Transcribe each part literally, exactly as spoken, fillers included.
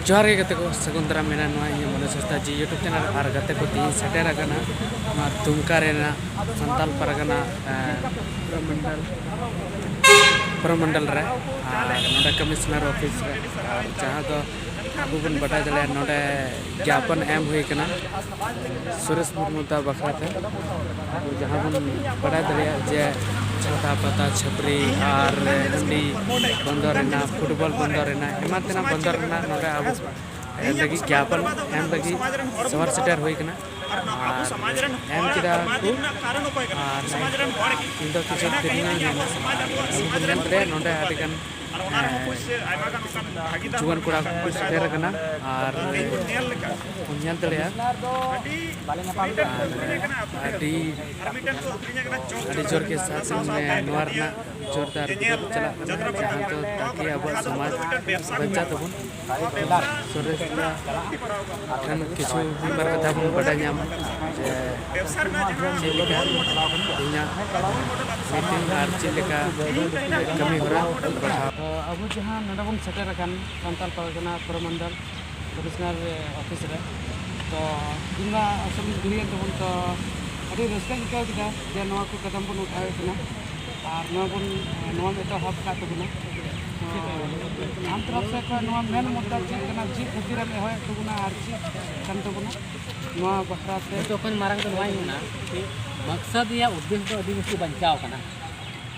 ᱡᱚᱦᱟᱨ ᱜᱮ ᱜᱟᱛᱮ ᱠᱚ, ᱥᱟᱹᱜᱩᱱ ᱫᱟᱨᱟᱢ ᱢᱮᱱᱟ ᱱᱚᱣᱟ ᱤᱧᱟᱹᱜ ᱢᱚᱱᱳᱡᱽ ᱦᱟᱸᱥᱫᱟ ᱡᱤ YouTube ᱪᱮᱱᱮᱞ᱾ ᱟᱨ ᱜᱟᱛᱮ ᱠᱚ, ᱛᱮᱦᱮᱧ ᱥᱮᱴᱮᱨ ᱟᱠᱟᱱᱟ ᱱᱚᱣᱟ ᱫᱩᱢᱠᱟ ᱨᱮᱱᱟᱜ ᱥᱟᱱᱛᱟᱞ ᱯᱟᱨᱜᱟᱱᱟ, ᱮᱸ, ᱯᱨᱚᱢᱚᱱᱰᱚᱞ ᱨᱮ, ᱟᱨ ᱱᱚᱰᱮ ᱠᱚᱢᱤᱥᱚᱱᱟᱨ ᱚᱯᱷᱤᱥ ᱨᱮ, ᱟᱨ ᱡᱟᱦᱟᱸ ᱫᱚ ᱟᱵᱚ ᱵᱚᱱ ᱵᱟᱰᱟᱭ ᱫᱟᱲᱮᱭᱟᱜᱼᱟ, ᱱᱚᱰᱮ ᱜᱮᱯᱚᱱ ᱮᱢ ᱦᱩᱭ ᱠᱟᱱᱟ ᱥᱩᱨᱮᱥ ᱢᱩᱨᱢᱩ ᱫᱟ ᱵᱟᱠᱷᱨᱟ ᱛᱮ᱾ ᱟᱵᱚ ᱡᱟᱦᱟᱸ ᱵᱚᱱ ᱵᱟᱰᱟᱭ ᱫᱟᱲᱮᱭᱟᱜᱼᱟ ᱡᱮ ᱪᱷᱟᱛᱟ ᱯᱟᱛᱟ, ᱪᱷᱟᱹᱯᱨᱤ ᱟᱨ ᱦᱟᱺᱰᱤ ᱵᱚᱱᱫᱚ ᱨᱮᱱᱟᱜ, ᱯᱷᱩᱴᱵᱚᱞ ᱵᱚᱱᱫᱚ ᱨᱮᱱᱟᱜ, ᱮᱢᱟᱱ ᱛᱮᱱᱟᱜ ᱵᱚᱱᱫᱚ ᱨᱮᱱᱟᱜ ᱱᱚᱰᱮ ᱟᱵᱚ ᱞᱟᱹᱜᱤᱫ ᱜᱮᱯᱚᱱ ᱮᱢ ᱞᱟᱹᱜᱤᱫ ᱥᱚᱦᱚᱨ ᱥᱮᱴᱮᱨ ᱦᱩᱭ ᱠᱟᱱᱟ᱾ ᱟᱨ ᱮᱢ ᱠᱮᱫᱟ ᱠᱚ᱾ ᱟᱨ ᱤᱧ ᱫᱚ ᱠᱤᱪᱷᱩ ᱛᱤᱨᱞᱟᱹ ᱢᱮᱱᱟᱜᱼᱟ, ᱟᱨ ᱧᱮᱞ ᱫᱟᱲᱮᱭᱟᱜᱼᱟ ᱱᱚᱰᱮ ᱟᱹᱰᱤ ᱜᱟᱱ, ᱮᱸ, ᱡᱩᱣᱟᱹᱱ ᱠᱚᱲᱟ ᱠᱚ ᱥᱮᱴᱮᱨ ᱟᱠᱟᱱᱟ᱾ ᱟᱨ ᱵᱚᱱ ᱧᱮᱞ ᱫᱟᱲᱮᱭᱟᱜᱼᱟ, ᱟᱨ ᱟᱹᱰᱤ, ᱟᱹᱰᱤ ᱡᱳᱨ ᱜᱮ ᱥᱟᱥᱚᱱ, ᱮᱸ, ᱱᱚᱣᱟ ᱨᱮᱱᱟᱜ ᱡᱳᱨᱫᱟᱨ ᱵᱤᱨᱳᱫᱷ ᱪᱟᱞᱟᱜ ᱠᱟᱱᱟ, ᱡᱟᱦᱟᱸ ᱫᱚ ᱛᱟᱠᱤ ᱟᱵᱚᱣᱟᱜ ᱥᱚᱢᱟᱡᱽ ᱵᱟᱧᱪᱟᱜ ᱛᱟᱵᱚᱱ᱾ ᱥᱩᱨᱮᱥ ᱫᱟ ᱴᱷᱮᱱ ᱠᱤᱪᱷᱩ ᱢᱤᱫ ᱵᱟᱨ ᱠᱟᱛᱷᱟ ᱵᱚᱱ ᱵᱟᱰᱟᱭ ᱧᱟᱢᱟ ᱡᱮ ᱪᱮᱫ ᱞᱮᱠᱟ ᱛᱮᱦᱮᱧᱟᱜ ᱢᱤᱴᱤᱝ ᱟᱨ ᱪᱮᱫ ᱞᱮᱠᱟ ᱠᱟᱹᱢᱤ ᱦᱚᱨᱟ ᱵᱟᱲᱦᱟᱣ᱾ ᱛᱚ, ᱟᱵᱚ ᱡᱟᱦᱟᱸ ᱱᱚᱰᱮ ᱵᱚᱱ ᱥᱮᱴᱮᱨ ᱟᱠᱟᱱ ᱥᱟᱱᱛᱟᱞ ᱯᱟᱨᱜᱟᱱᱟ ᱯᱨᱚᱢᱚᱱᱰᱚᱞ ᱠᱚᱢᱤᱥᱚᱱᱟᱨ ᱚᱯᱷᱤᱥ ᱨᱮ, ᱛᱚ ᱤᱧ ᱢᱟ ᱟᱥᱚᱞ ᱤᱧ ᱜᱷᱩᱲᱤᱭᱮᱱ ᱛᱟᱵᱚᱱ, ᱛᱚ ᱟᱹᱰᱤ ᱨᱟᱹᱥᱠᱟᱹᱧ ᱟᱹᱭᱠᱟᱹᱣ ᱠᱮᱫᱟ ᱡᱮ ᱱᱚᱣᱟ ᱠᱚ ᱠᱟᱫᱚᱢ ᱵᱚᱱ ᱩᱴᱷᱟᱹᱣᱮᱫ ᱠᱟᱱᱟ᱾ ᱟᱨ ᱱᱚᱣᱟ ᱵᱚᱱ, ᱱᱚᱣᱟᱢ ᱮᱛᱚᱦᱚᱵ ᱟᱠᱟᱫ ᱛᱟᱵᱚᱱᱟ᱾ ᱛᱚ ᱟᱢ ᱛᱚᱨᱚᱯ ᱥᱮᱫ ᱠᱷᱚᱱ ᱱᱚᱣᱟ ᱢᱮᱱ ᱢᱩᱫᱽᱫᱟ ᱪᱮᱫ ᱠᱟᱱᱟ, ᱪᱮᱫ ᱠᱷᱟᱹᱛᱤᱨᱮᱢ ᱮᱦᱚᱵᱮᱫ ᱛᱟᱵᱚᱱᱟ ᱟᱨ ᱪᱮᱫ ᱠᱟᱱ ᱛᱟᱵᱚᱱᱟ ᱱᱚᱣᱟ ᱵᱟᱠᱷᱨᱟ ᱛᱮ? ᱡᱚᱛᱚ ᱠᱷᱚᱱ ᱢᱟᱨᱟᱝ ᱫᱚ ᱱᱚᱣᱟᱧ ᱢᱮᱱᱟ, ᱢᱚᱠᱥᱚᱫ ᱨᱮᱭᱟᱜ ᱩᱫᱽᱫᱮᱥ ᱫᱚ ᱟᱹᱫᱤᱵᱟᱹᱥᱤ ᱵᱟᱧᱪᱟᱣ ᱠᱟᱱᱟ᱾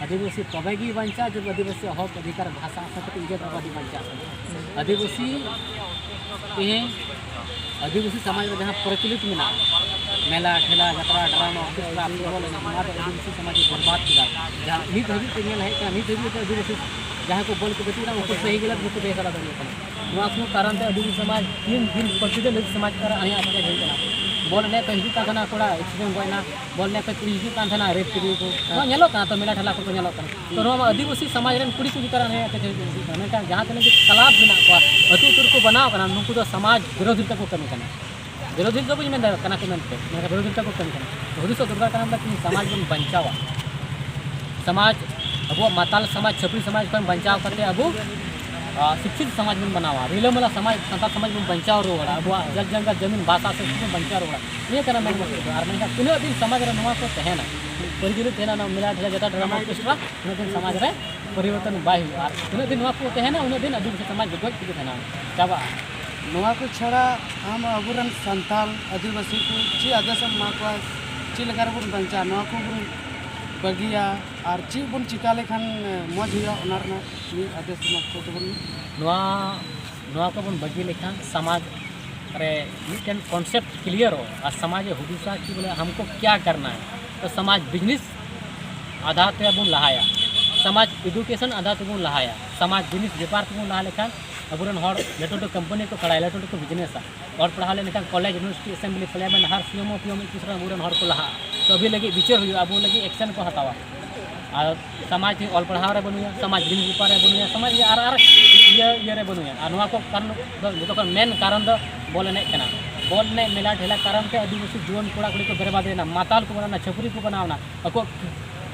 ᱟᱹᱫᱤᱵᱟᱹᱥᱤ ᱛᱚᱵᱮ ᱜᱮ ᱵᱟᱧᱪᱟᱜᱼᱟ, ᱡᱚᱵ ᱟᱹᱫᱤᱵᱟᱹᱥᱤ ᱦᱚᱠ ᱚᱫᱷᱤᱠᱟᱨ ᱵᱷᱟᱥᱟ ᱥᱟᱶᱛᱮ ᱤᱡᱽᱡᱚᱛ ᱟᱵᱟᱫᱤ ᱵᱟᱧᱪᱟᱜ ᱠᱟᱱᱟ᱾ ᱟᱹᱫᱤᱵᱟᱹᱥᱤ ᱛᱮᱦᱮᱧ ᱟᱹᱫᱤᱵᱟᱹᱥᱤ ᱥᱚᱢᱟᱡᱽ ᱨᱮ ᱡᱟᱦᱟᱸ ᱯᱨᱚᱪᱚᱞᱤᱛ ᱢᱮᱱᱟᱜᱼᱟ, ᱢᱮᱞᱟ, ᱴᱷᱮᱞᱟ, ᱡᱟᱛᱨᱟ, ᱰᱨᱟᱢᱟ, ᱚᱨᱠᱮᱥᱴᱨᱟ, ᱯᱷᱩᱴᱵᱚᱞ ᱮᱱᱮᱡ, ᱱᱚᱣᱟ ᱫᱚ ᱟᱹᱫᱤᱵᱟᱹᱥᱤ ᱥᱚᱢᱟᱡᱽ ᱮ ᱵᱚᱨᱵᱟᱫ ᱠᱮᱫᱟ᱾ ᱡᱟᱦᱟᱸ ᱱᱤᱛ ᱦᱟᱹᱵᱤᱡ ᱛᱮ ᱧᱮᱞ ᱦᱮᱡ ᱠᱟᱱᱟ, ᱱᱤᱛ ᱦᱟᱹᱵᱤᱡ ᱛᱮ ᱟᱹᱫᱤᱵᱟᱹᱥᱤ ᱡᱟᱦᱟᱸᱭ ᱠᱚ ᱵᱚᱞ ᱠᱚ ᱜᱟᱛᱮᱜ ᱠᱟᱱᱟ, ᱩᱱᱠᱩ ᱥᱟᱹᱦᱤ ᱜᱟᱞᱟᱛ ᱵᱟᱠᱚ ᱵᱮᱥᱟᱞᱟ ᱫᱟᱲᱮᱭᱟᱜ ᱠᱟᱱᱟ᱾ ᱱᱚᱣᱟ ᱠᱚ ᱠᱟᱨᱚᱱ ᱛᱮ ᱟᱹᱫᱤᱵᱟᱹᱥᱤ ᱥᱚᱢᱟᱡᱽ ᱫᱤᱱ ᱫᱤᱱ ᱯᱨᱚᱛᱤᱫᱤᱱ ᱟᱹᱫᱤᱵᱟᱹᱥᱤ ᱥᱚᱢᱟᱡᱽ ᱠᱚᱨᱮ ᱟᱹᱰᱤ ᱟᱸᱴ ᱦᱩᱭᱩᱜ ᱠᱟᱱᱟ᱾ ᱵᱚᱞ ᱮᱱᱮᱡ ᱠᱚ ᱦᱤᱡᱩᱜ ᱠᱟᱱ ᱛᱟᱦᱮᱱᱟ, ᱠᱚᱲᱟ ᱮᱠᱥᱤᱰᱮᱱᱴ ᱜᱚᱡ ᱮᱱᱟ, ᱵᱚᱞ ᱮᱱᱮᱡ ᱠᱚ ᱦᱤᱡᱩᱜ ᱠᱟᱱ ᱛᱟᱦᱮᱱᱟ, ᱨᱮᱯ ᱠᱮᱫᱮᱭᱟ ᱠᱚ᱾ ᱱᱚᱣᱟ ᱧᱮᱞᱚᱜ ᱠᱟᱱᱟ, ᱛᱚ ᱢᱮᱞᱟ ᱴᱷᱮᱞᱟ ᱠᱚᱨᱮ ᱧᱮᱞᱚᱜ ᱠᱟᱱᱟ᱾ ᱛᱚ ᱱᱚᱣᱟ ᱢᱟ ᱟᱹᱫᱤᱵᱟᱹᱥᱤ ᱥᱚᱢᱟᱡᱽ ᱨᱮᱱ ᱠᱩᱲᱤ ᱠᱚ ᱪᱮᱛᱟᱱ ᱨᱮ ᱟᱹᱰᱤ ᱟᱸᱴ ᱦᱩᱭᱩᱜ ᱠᱟᱱᱟ᱾ ᱢᱮᱱᱠᱷᱟᱱ ᱡᱟᱦᱟᱸ ᱛᱤᱱᱟᱹᱜ ᱜᱮ ᱠᱞᱟᱵᱽ ᱢᱮᱱᱟᱜ ᱠᱚᱣᱟ, ᱟᱹᱛᱩ ᱟᱹᱛᱩ ᱨᱮᱠᱚ ᱵᱮᱱᱟᱣ ᱠᱟᱱᱟ, ᱱᱩᱠᱩ ᱫᱚ ᱥᱚᱢᱟᱡᱽ ᱵᱤᱨᱳᱫᱷᱤ ᱞᱮᱠᱟ ᱠᱚ ᱠᱟᱹᱢᱤ ᱠᱟᱱᱟ᱾ ᱵᱤᱨᱳᱫᱷᱤ ᱫᱚ ᱵᱟᱹᱧ ᱢᱮᱱ ᱫᱟᱲᱮᱭᱟᱜ ᱠᱟᱱᱟ ᱠᱚ ᱢᱮᱱᱛᱮ, ᱢᱮᱱᱠᱷᱟᱱ ᱵᱤᱨᱳᱫᱷᱤ ᱞᱮᱠᱟ ᱠᱚ ᱠᱟᱹᱢᱤ ᱠᱟᱱᱟ᱾ ᱛᱚ ᱦᱩᱫᱤᱥᱚᱜ ᱫᱚᱨᱠᱟᱨ ᱠᱟᱱᱟ ᱵᱚᱞᱮ ᱛᱮᱦᱮᱧ ᱥᱚᱢᱟᱡᱽ ᱵᱚᱱ ᱵᱟᱧᱪᱟᱣᱟ᱾ ᱥᱚᱢᱟᱡᱽ, ᱟᱵᱚᱣᱟᱜ ᱢᱟᱛᱟᱞ ᱥᱚᱢᱟᱡᱽ, ᱪᱷᱟᱹᱯᱨᱤ ᱥᱚᱢᱟᱡᱽ ᱠᱷᱚᱱ ᱵᱟᱧᱪᱟᱣ ᱠᱟᱛᱮ ᱟᱵᱚ ᱟᱨ ᱥᱤᱠᱠᱷᱤᱛ ᱥᱚᱢᱟᱡᱽ ᱵᱚᱱ ᱵᱮᱱᱟᱣᱟ, ᱨᱤᱞᱟᱹᱢᱟᱞᱟ ᱥᱚᱢᱟᱡᱽ, ᱥᱟᱱᱛᱟᱲ ᱥᱚᱢᱟᱡᱽ ᱵᱚᱱ ᱵᱟᱧᱪᱟᱣ ᱨᱩᱣᱟᱹᱲᱟ, ᱟᱵᱚᱣᱟᱜ ᱡᱚᱞ ᱡᱚᱝᱜᱚᱞ ᱡᱚᱢᱤᱱ ᱵᱷᱟᱥᱟ ᱥᱮ ᱵᱚᱱ ᱵᱟᱧᱪᱟᱣ ᱨᱩᱣᱟᱹᱲᱟ᱾ ᱱᱤᱭᱟᱹ ᱠᱟᱱᱟ ᱢᱮᱱ ᱢᱩᱫᱽᱫᱟ ᱫᱚ᱾ ᱟᱨ ᱢᱮᱱᱠᱷᱟᱱ ᱛᱤᱱᱟᱹᱜ ᱫᱤᱱ ᱥᱚᱢᱟᱡᱽ ᱨᱮ ᱱᱚᱣᱟ ᱠᱚ ᱛᱟᱦᱮᱱᱟ, ᱯᱟᱹᱨᱤ ᱡᱩᱫᱤ ᱛᱟᱦᱮᱱᱟ, ᱚᱱᱟ ᱢᱮᱞᱟ ᱴᱷᱮᱞᱟ ᱡᱟᱛᱨᱟ ᱰᱨᱟᱢᱟ ᱚᱨᱠᱮᱥᱴᱨᱟ, ᱩᱱᱟᱹᱜ ᱫᱤᱱ ᱥᱚᱢᱟᱡᱽ ᱨᱮ ᱯᱚᱨᱤᱵᱚᱨᱛᱚᱱ ᱵᱟᱭ ᱦᱩᱭᱩᱜᱼᱟ᱾ ᱟᱨ ᱛᱤᱱᱟᱹᱜ ᱫᱤᱱ ᱱᱚᱣᱟ ᱠᱚ ᱛᱟᱦᱮᱱᱟ, ᱩᱱᱟᱹᱜ ᱫᱤᱱ ᱟᱹᱫᱤᱵᱟᱹᱥᱤ ᱥᱚᱢᱟᱡᱽ ᱜᱚᱡ ᱛᱮᱜᱮ ᱛᱟᱦᱮᱱᱟ, ᱪᱟᱵᱟᱜᱼᱟ᱾ ᱱᱚᱣᱟ ᱠᱚ ᱪᱷᱟᱲᱟ ᱟᱢ ᱟᱵᱚᱨᱮᱱ ᱥᱟᱱᱛᱟᱲ ᱟᱹᱫᱤᱵᱟᱹᱥᱤ ᱠᱚ ᱪᱮᱫ ᱟᱫᱮᱥ ᱮᱢ ᱮᱢᱟ ᱠᱚᱣᱟ, ᱪᱮᱫ ᱞᱮᱠᱟ ᱨᱮᱵᱚᱱ ᱵᱟᱧᱪᱟᱜᱼᱟ, ᱱᱚᱣᱟ ᱠᱚᱵᱚᱱ ᱵᱟᱹᱜᱤᱭᱟ ᱟᱨ ᱪᱮᱫ ᱵᱚᱱ ᱪᱤᱠᱟ ᱞᱮᱠᱷᱟᱱ ᱢᱚᱡᱽ ᱦᱩᱭᱩᱜᱼᱟ, ᱚᱱᱟ ᱨᱮᱱᱟᱜ ᱢᱤᱫ ᱟᱫᱮᱥ ᱮᱢᱟ ᱠᱚ ᱛᱟᱵᱚᱱ ᱢᱮ᱾ ᱱᱚᱣᱟ, ᱱᱚᱣᱟ ᱠᱚᱵᱚᱱ ᱵᱟᱹᱜᱤ ᱞᱮᱠᱷᱟᱱ ᱥᱚᱢᱟᱡᱽ ᱨᱮ ᱢᱤᱫᱴᱮᱱ ᱠᱚᱱᱥᱮᱯᱴ ᱠᱞᱤᱭᱟᱨᱚᱜᱼᱟ ᱟᱨ ᱥᱚᱢᱟᱡᱽ ᱮ ᱦᱩᱫᱤᱥᱟ ᱠᱤ ᱵᱚᱞᱮ ᱦᱟᱢᱠᱚ ᱠᱭᱟ ᱠᱟᱨᱱᱟ ᱦᱟᱭ᱾ ᱛᱚ ᱥᱚᱢᱟᱡᱽ ᱵᱤᱡᱽᱱᱮᱥ ᱟᱫᱷᱟᱨ ᱛᱮᱵᱚᱱ ᱞᱟᱦᱟᱭᱟ, ᱥᱚᱢᱟᱡᱽ ᱮᱰᱩᱠᱮᱥᱚᱱ ᱟᱫᱷᱟᱨ ᱛᱮᱵᱚᱱ ᱞᱟᱦᱟᱭᱟ, ᱥᱚᱢᱟᱡᱽ ᱡᱤᱱᱤᱥ ᱵᱮᱯᱟᱨ ᱛᱮᱵᱚᱱ ᱞᱟᱦᱟ ᱞᱮᱠᱷᱟᱱ ᱟᱵᱚᱨᱮᱱ ᱦᱚᱲ ᱞᱟᱹᱴᱩ ᱞᱟᱹᱴᱩ ᱠᱳᱢᱯᱟᱱᱤ ᱠᱚ ᱠᱷᱟᱲᱟᱭᱟ, ᱞᱟᱹᱴᱩ ᱞᱟᱹᱴᱩ ᱵᱤᱡᱽᱱᱮᱥᱟ᱾ ᱚᱞ ᱯᱟᱲᱦᱟᱣ ᱞᱮᱱᱠᱷᱟᱱ ᱠᱚᱞᱮᱡᱽ, ᱤᱭᱩᱱᱤᱵᱷᱟᱨᱥᱤᱴᱤ, ᱮᱥᱮᱢᱵᱞᱤ, ᱯᱟᱨᱞᱟᱢᱮᱱᱴ, ᱦᱟᱨ ᱥᱤ ᱮᱢ ᱳ, ᱯᱤ ᱮᱢ ᱚᱯᱷᱤᱥ ᱨᱮ ᱟᱵᱚᱨᱮᱱ ᱦᱚᱲ ᱠᱚ ᱞᱟᱦᱟᱜᱼᱟ᱾ ᱛᱚ ᱟᱵᱚ ᱞᱟᱹᱜᱤᱫ ᱵᱤᱪᱟᱹᱨ ᱦᱩᱭᱩᱜᱼᱟ, ᱟᱵᱚ ᱞᱟᱹᱜᱤᱫ ᱮᱠᱥᱮᱱ ᱠᱚ ᱦᱟᱛᱟᱣᱟ᱾ ᱟᱨ ᱥᱚᱢᱟᱡᱽ ᱚᱞ ᱯᱟᱲᱦᱟᱣ ᱨᱮ ᱵᱟᱹᱱᱩᱭᱟ, ᱥᱚᱢᱟᱡᱽ ᱵᱤᱡᱽᱱᱮᱥ ᱵᱮᱯᱟᱨ ᱨᱮ ᱵᱟᱹᱱᱩᱭᱟ, ᱥᱚᱢᱟᱡᱽ ᱟᱨ, ᱟᱨ ᱤᱭᱟᱹ, ᱤᱭᱟᱹ ᱨᱮ ᱵᱟᱹᱱᱩᱭᱟ᱾ ᱟᱨ ᱱᱚᱣᱟ ᱠᱚ ᱠᱟᱨᱚᱱ ᱫᱚ ᱡᱚᱛᱚ ᱠᱷᱚᱱ ᱢᱮᱱ ᱠᱟᱨᱚᱱ ᱫᱚ ᱵᱚᱞ ᱮᱱᱮᱡ ᱠᱟᱱᱟ᱾ ᱵᱚᱞ ᱮᱱᱮᱡ ᱢᱮᱞᱟ ᱴᱷᱮᱞᱟ ᱠᱟᱨᱚᱱ ᱛᱮ ᱟᱹᱫᱤᱵᱟᱹᱥᱤ ᱡᱩᱣᱟᱹᱱ ᱠᱚᱲᱟ ᱠᱩᱲᱤ ᱠᱚ ᱵᱮᱨᱵᱟᱫ ᱮᱱᱟ, ᱢᱟᱛᱟᱞ ᱠᱚ ᱵᱮᱱᱟᱣ ᱮᱱᱟ, ᱪᱷᱟᱹᱯᱨᱤ ᱠᱚ ᱵᱮᱱᱟᱣ ᱮᱱᱟ᱾ ᱟᱠᱚ,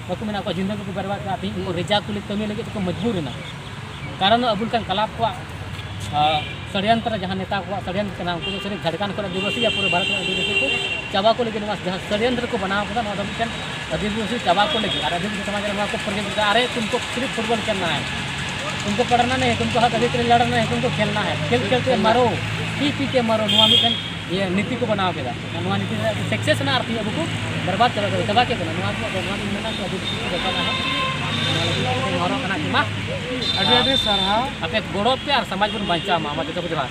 ᱵᱟᱠᱚ ᱢᱮᱱᱟ, ᱟᱠᱚᱣᱟᱜ ᱡᱤᱱᱫᱮᱜᱤ ᱠᱚ ᱵᱮᱨᱵᱟᱫ ᱮᱫᱟ, ᱛᱮᱦᱮᱧ ᱩᱱᱠᱩ ᱨᱮᱡᱟ ᱠᱩᱞᱤ ᱠᱟᱹᱢᱤ ᱞᱟᱹᱜᱤᱫ ᱛᱮᱠᱚ ᱢᱚᱡᱽᱵᱩᱨ ᱮᱱᱟ᱾ ᱠᱟᱨᱚᱱ ᱫᱚ ᱟᱵᱚ ᱞᱮᱠᱟᱱ ᱠᱞᱟᱵᱽ ᱠᱚᱣᱟᱜ, ᱟᱸ, ᱥᱚᱲᱭᱚᱱᱛᱨᱚ, ᱡᱟᱦᱟᱸ ᱱᱮᱛᱟ ᱠᱚᱣᱟᱜ ᱥᱚᱲᱭᱚᱱᱛᱨᱚ ᱠᱟᱱᱟ, ᱩᱱᱠᱩ ᱫᱚ ᱥᱤᱨᱤᱯ ᱡᱷᱟᱲᱠᱷᱚᱸᱰ ᱠᱚᱨᱮ ᱟᱹᱫᱤᱵᱟᱹᱥᱤ ᱭᱟ ᱯᱩᱨᱟᱹ ᱵᱷᱟᱨᱚᱛ ᱨᱮᱱ ᱟᱹᱫᱤᱵᱟᱹᱥᱤ ᱠᱚ ᱪᱟᱵᱟ ᱠᱚ ᱞᱟᱹᱜᱤᱫ ᱱᱚᱣᱟ ᱡᱟᱦᱟᱸ ᱥᱚᱲᱭᱚᱱᱛᱨᱚ ᱠᱚ ᱵᱮᱱᱟᱣ ᱠᱟᱫᱟ, ᱱᱚᱣᱟ ᱫᱚ ᱢᱤᱫᱴᱮᱱ ᱟᱹᱫᱤᱵᱟᱹᱥᱤ ᱪᱟᱵᱟ ᱠᱚ ᱞᱟᱹᱜᱤᱫ᱾ ᱟᱨ ᱟᱹᱫᱤᱵᱟᱹᱥᱤ ᱥᱚᱢᱟᱡᱽ ᱨᱮ ᱱᱚᱣᱟ ᱠᱚ ᱯᱨᱚᱡᱮᱠᱴ ᱫᱟ, ᱟᱨᱮ ᱛᱩᱢᱠᱳ ᱥᱤᱨᱤᱯ ᱯᱷᱩᱴᱵᱚᱞ ᱠᱷᱮᱞᱱᱟ ᱦᱟᱭ, ᱛᱩᱢᱠᱳ ᱯᱟᱲᱷᱱᱟ ᱱᱟᱦᱤ, ᱛᱩᱢᱠᱳ ᱦᱟᱛ ᱟᱵᱷᱤ ᱛᱟᱞᱮ ᱞᱟᱲᱱᱟ ᱦᱟᱭ, ᱛᱩᱢᱠᱳ ᱠᱷᱮᱞᱱᱟ ᱦᱟᱭ, ᱠᱷᱮᱞ ᱠᱷᱮᱞ ᱛᱮ ᱢᱟᱨᱳ, ᱯᱤ ᱯᱤ ᱠᱮ ᱢᱟᱨᱳ, ᱱᱚᱣᱟ ᱢᱤᱫᱴᱮᱱ ᱤᱭᱟᱹ ᱱᱤᱛᱤ ᱠᱚ ᱵᱮᱱᱟᱣ ᱠᱮᱫᱟ᱾ ᱱᱚᱣᱟ ᱱᱤᱛᱤ ᱨᱮ ᱥᱟᱠᱥᱮᱥ ᱮᱱᱟ ᱟᱨ ᱛᱮᱦᱮᱧ ᱟᱵᱚ ᱠᱚ ᱵᱮᱨᱵᱟᱫ ᱪᱟᱵᱟ ᱠᱮᱫᱟ, ᱪᱟᱵᱟ ᱠᱮᱫ ᱵᱚᱱᱟ᱾ ᱱᱚᱣᱟ ᱫᱚ, ᱱᱚᱣᱟ ᱫᱚᱧ ᱢᱮᱱᱟ ᱡᱮ ᱟᱹᱫᱤᱵᱟᱹᱥᱤ ᱠᱚ ᱵᱮᱨᱵᱟᱫ ᱮᱱᱟ᱾ ᱱᱚᱣᱟ ᱞᱟᱹᱜᱤᱫ ᱛᱮ ᱦᱚᱨᱚᱜ ᱠᱟᱱᱟ ᱠᱤ ᱢᱟ ᱟᱹᱰᱤ ᱟᱹᱰᱤ ᱥᱟᱨᱦᱟᱣ᱾ ᱟᱯᱮ ᱜᱚᱲᱚ ᱯᱮ ᱟᱨ ᱥᱚᱢᱟᱡᱽ ᱵᱚᱱ ᱵᱟᱧᱪᱟᱣ ᱢᱟ᱾ ᱢᱟ ᱡᱚᱛᱚ ᱠᱚ ᱡᱚᱦᱟᱨ᱾